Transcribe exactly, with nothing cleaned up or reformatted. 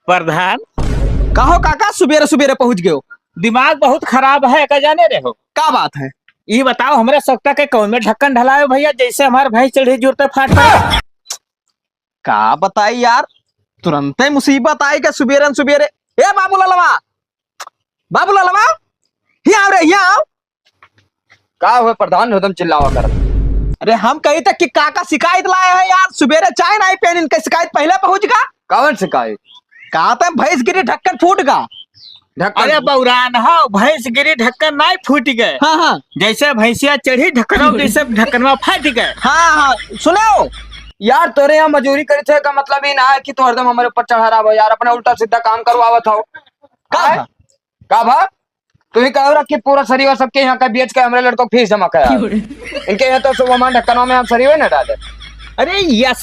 प्रधान। कहो काका, सुबेरे सुबेरे पहुँच गयो। दिमाग बहुत खराब है, का जाने रहे हो? का बात है? ई बताओ, हमरे सकता के कौन में ढक्कन ढलायो भैया, जैसे हमार भैंस चढ़ी जुरते फाट पड़े। का बताई यार, तुरंते मुसीबत आई के सुबेरन सुबेरे। ए बाबू ललवा, बाबू ललवा, हियाँ आओ रे, हियाँ आओ। का हुए प्रधान, एकदम चिल्लावा कर? अरे हम कही थे कि काका शिकायत लाए हैं यार, सुबेरे चाय नाई पेन, इनके शिकायत पहले पहुँच गा। कौन शिकायत? कहा थे भैंस गिरी ढक्कन फूट गा। ढक्कन अरे फूट- बौरान हो, भैंस गिरी ढक्कन नाई फूट गए। हाँ, हाँ। जैसे भैंसिया चढ़ी ढक्कनवा, जैसे ढक्कनवा फट गए। हाँ, हाँ, सुनो। यार तोरे यहाँ मजूरी करे थे का मतलब ये ना है कि तू हरदम हमारे ऊपर चढ़ा रहा हो यार, अपना उल्टा सीधा काम करवावत हो। का आय? भा? का भा? तू ही कहो रहा कि पूरा सरीवा सबके यहाँ का बेच के हमरे लड़कों को फीस जमा करा। क्यों रे? इनके यहाँ तो सुबह मान ढक्कनवा में हम सरीवे ना डाले। अरे यस